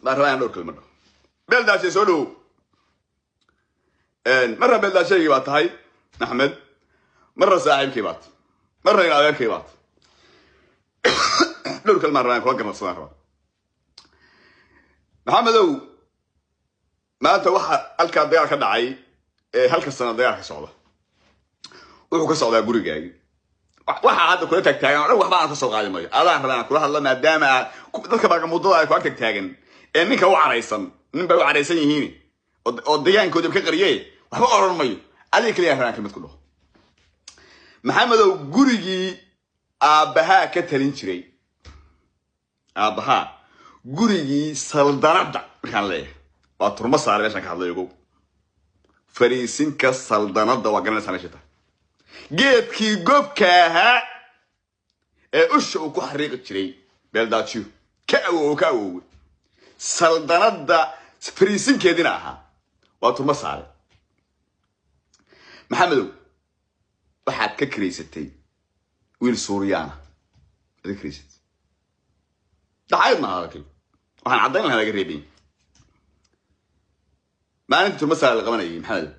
Baan rabaa inaan dhowr kelma dhaho. Beeldaashe, soo dhowow. Marna beeldaashaygii baa tahay, Axmed, marna saaxiibkii baa tahay, marna in adeerkii baa tahay. Dhowr kelmaan rabaa in kula ganacsadaan rabaa. Maxamedow, maanta waxa halkaa dagaal ka dhacay ee halka sana dagaal ka socda wuxuu ka socdaa gurigaagi. Waxaa hadda kula taagtaagan o dhan waxba aan ka soo qaadi mayo. Adaan rabaa aan kula hadlo, maadaama aad dadka baagamuddada ay ku ag tagtaagan ee ninka u caraysan, nin bay u caraysan yihiin oo deegaankoodii ka qariye, waxba odhan mayo. Adiga kaliya rabaan kelmad ku dhaho. Maxamedow, gurigii aabbahaa ka talin jiray, aabbahaa gurigii saldanadda markaan leeyahay waa Turmo Saare meeshaan ka hadlay. Ogow, fariisinka saldanadda waa garanaysaa meesha tahay. Geedkii gobka ahaa ee usha uu ku xariiqi jiray Beeldaajiyo ka awowo ka awowe, saldanadda fariisinkeediina ahaa, waa Turmo Saare. Maxamedow, waxaad ka karaysatay wiil Suuriyaana aad ka karaysatay. Dacayd maaha hadalkay, waxaan caddayn lahaa laga reebay. Maalintii Turmo Saare la qabanayay, Maxamedow,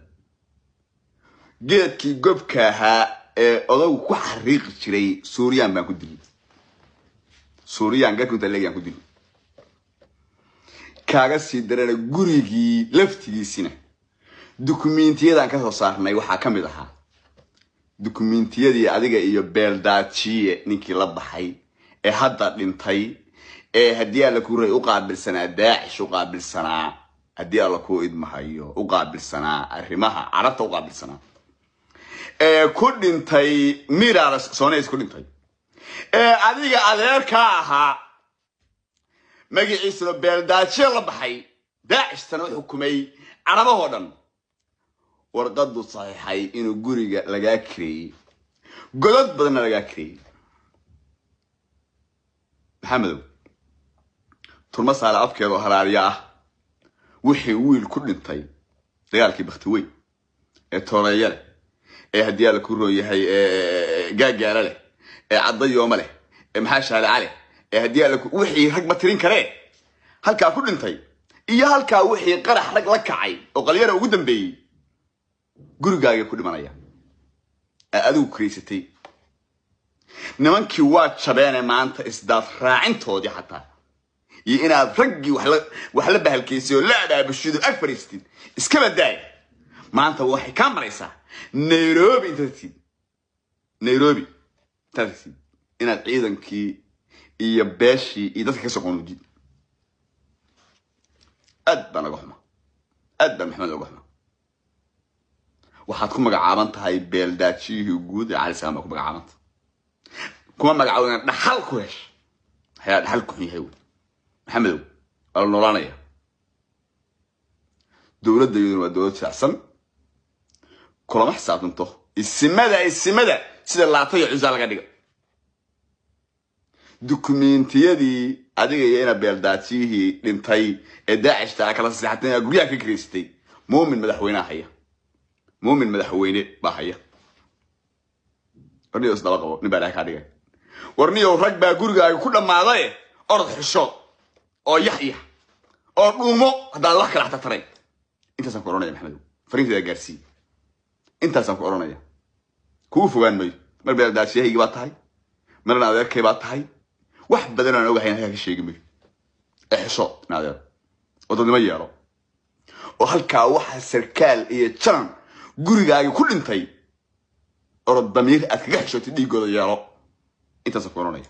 geedkii gobka ahaa ee odagu ku xariiqi jiray Suuriyaan baan ku dilay. Suuriyaan garka inta leegyaan ku dilay. Kaaga sii darana, gurigii laftigiisina dukumiintiyadan ka soo saarnay waxaa ka mid ahaa dukumiintiyadii adiga iyo Beeldaajiye ninkii la baxay ee hadda dhintay, ee haddii Alla kuu ray u qaabilsanaa Daacish, u qaabilsanaa, haddii Alla kuu idmahayo, u qaabilsanaa arrimaha Carabta u qaabilsanaa, ee ku dhintay Miraras Soneys ku dhintay, ee adiga adeerkaa ahaa, magaciisuna Beeldaajiye la baxay, Daacistana u xukumay Carabahoo dhan, warqadu saxiixay inuu guriga lagaa kireeyey, godad badanna lagaa kireeyey. Maxamedow, Turmo Saale afkeeda oo haraarya ah, wixii wiil ku dhintay dagaalkii Baktiweyn ee Tooreeya leh, ee haddii Alla ku roon yahay Gaagaala leh, ee Caddayooma leh, ee maxaa Shaalica leh, ee haddii Alla wixii rag ma tirin karee halkaa ku dhintay, iyo halkaa wixii qarax rag la kacay oo Qalyara ugu dambeeyey, gurigaagay ku dhimanaya ee adigu karaysatay. Nimankii waa jabeene maanta isdaaf raacintoodii xataa iyo inaad raggii wax la bahalkaysay oo la abaabushido ag fadhiistid iska badaaya. Maanta waxay kaa maraysaa Nairobi intaad tagtid, Nairobi intaad tagtid, inaad ciidankii iyo beeshii iyo dadka kasoo qoonujid. Aad baan oga xuma, aad baan, Maxamed, oga xuma. Waxaad ku magacaaban tahay beeldaajiyihii guud ee Cali Salaam baa ku magacaabanta. Kuma magacaawdana dhaxal ku hesh, waxyaa dhaxal ku xun yahay wey. Maxamedow, waa la noolaanaya. Dowladda iyaduna waa dowlad jilicsan, kulama xisaabtanto. Isimada, isimada sida Laata iyo Cusaa laga dhiga. Dukumiintiyadii adiga iyo ina beeldaajiyihii dhintay ee Daacishta kala saseexatay guryaha ka karaysatay, Muumin madaxweyneha haya, Muumin madaxweyne baa haya. Warniyo, isdaba qabo, nin baa Ilahay kaa dhigay. Warniyow, rag baa gurigaaga ku dhammaaday. Orod, xishood oo yaxyax oo dhuumo haddaad wax kala xataa taray. Intaasaan ku odhanaya, Maxamedow, fariinteeda gaarsii. Intaasaan ku odhanaya, kugu fogaan mayo. Mar beeldaashiyahaygii baa tahay, marna adeerkay baa tahay. Wax badan aan ogahay halkaa ka sheegi mayo. Ee xishood in adeer oo dadnimo yeelo, oo halkaa waxa sarkaal iyo janan gurigaagi ku dhintay, orod damiir aad kaga xishootay dhiiggooda yeelo. Intaasaan ku odhanaya.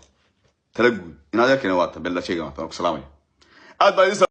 Tala guud in adeerkayna waa tan, beeldaashiyayga waa tan. Ku salaamaya, aad baa idin.